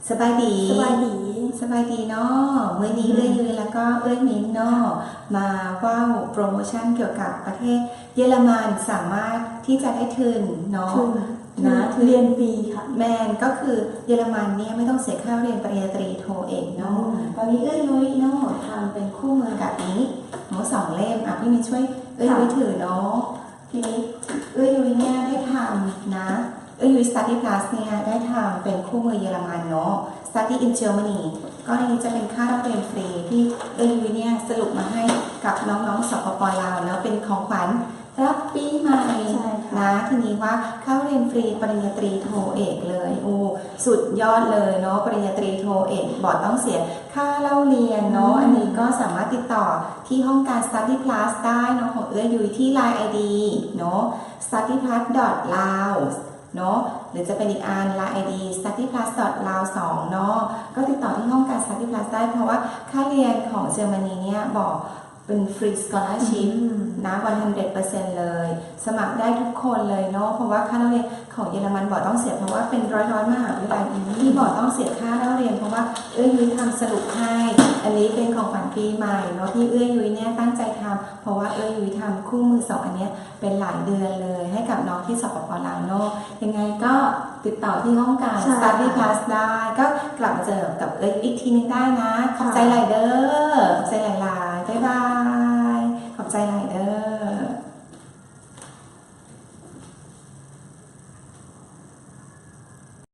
ສະບາຍດີ ສະບາຍດີ ສະບາຍດີເນາະ. ມື້ນີ້ ອືມ ເອື້ອຍຍຸ້ຍ ແລ້ວກໍເອື້ອຍມິນເນາະ ມາເວົ້າໂປຣໂມຊັນກ່ຽວກັບປະເທດເຢຍລະມັນ ສາມາດທີ່ຈະໄດ້ທຶນເນາະ ທຶນ ນະ ທຶນ ທຶນຮຽນຟຣີຄ່ະ. ແມ່ນ ກໍຄືເຢຍລະມັນເນຍ ບໍ່ຕ້ອງເສຍຄ່າຮຽນປະລິນຍາຕຣີ ໂທ ເອກເນາະ. ອືມ ຕອນນີ້ເອື້ອຍຍຸ້ຍເນາະ ທຳເປັນຄູ່ມືແບບນີ້ເນາະ ສອງເຫຼັ້ມ. ອ່ະ ພີ່ມິນຊ່ວຍເອື້ອຍຍຸ້ຍ ຄ່ະ ຖືເນາະ. ທີນີ້ເອື້ອຍຍຸ້ຍເນຍໄດ້ທຳນະ ເອື້ອຍຍຸ້ຍ Study Plus ເນຍໄດ້ທຳເປັນຄູ່ມືເຢຍລະມັນເນາະ Study in Germany. ກໍອັນນີ້ຈະເປັນຄ່າເລົ່າຮຽນຟຣີທີ່ເອື້ອຍຍຸ້ຍເນຍສະຫຼຸບມາໃຫ້ກັບນ້ອງໆ ສປປ ລາວເນາະ ເປັນຂອງຂວັນຮັບປີໃໝ່ ໃຊ່ຄ່ະ ນະ. ທີນີ້ວ່າຄ່າຮຽນຟຣີປະລິນຍາຕຣີ ໂທ ເອກເລີຍ. ໂອ້ ສຸດຍອດເລີຍເນາະ ປະລິນຍາຕຣີ ໂທ ເອກ ບໍ່ຕ້ອງເສຍຄ່າເລົ່າຮຽນເນາະ. ອືມ ອັນນີ້ກໍສາມາດຕິດຕໍ່ທີ່ຫ້ອງການ Study Plus ໄດ້ເນາະ ຂອງເອື້ອຍຍຸ້ຍທີ່ Line ໄອ ດີ ເນາະ study plus dot laos ເນາະ ຫຼືຈະເປັນອີກອັນ Line ໄອ ດີ study plus dot laos ສອງເນາະ. ກໍຕິດຕໍ່ທີ່ຫ້ອງການ Study Plus ໄດ້ ເພາະວ່າຄ່າຮຽນຂອງເຢຍລະມັນເນຍບໍ່ ເປັນ free scholarship ອືມ ນະ one hundred percent ເລີຍ. ສະໝັກໄດ້ທຸກຄົນເລີຍເນາະ ເພາະວ່າຄ່າເລົ່າຮຽນຂອງເຢຍລະມັນບໍ່ຕ້ອງເສຍ ເພາະວ່າເປັນຮ້ອຍໆ ມະຫາວິທະຍາໄລທີ່ບໍ່ຕ້ອງເສຍຄ່າເລົ່າຮຽນ ເພາະວ່າເອື້ອຍຍຸ້ຍທຳສະຫຼຸບໃຫ້. ອັນນີ້ເປັນຂອງຂວັນປີໃໝ່ເນາະ ທີ່ເອື້ອຍຍຸ້ຍເນຍຕັ້ງໃຈທຳ ເພາະວ່າເອື້ອຍຍຸ້ຍທຳຄູ່ມືສອງອັນເນຍ ເປັນຫຼາຍເດືອນເລີຍໃຫ້ກັບນ້ອງທີ່ ສປປ ລາວເນາະ. ຍັງໄງກໍຕິດຕໍ່ທີ່ຫ້ອງການ ໃຊ່ Study Plus ໄດ້. ກໍກັບມາເຈີກັບເອື້ອຍອີກທີໜຶ່ງໄດ້ນະ. ຂອບໃຈ ຄ່ະ ຫຼາຍເດີ ຂອບໃຈຫຼາຍໆ ບາຍບາຍ.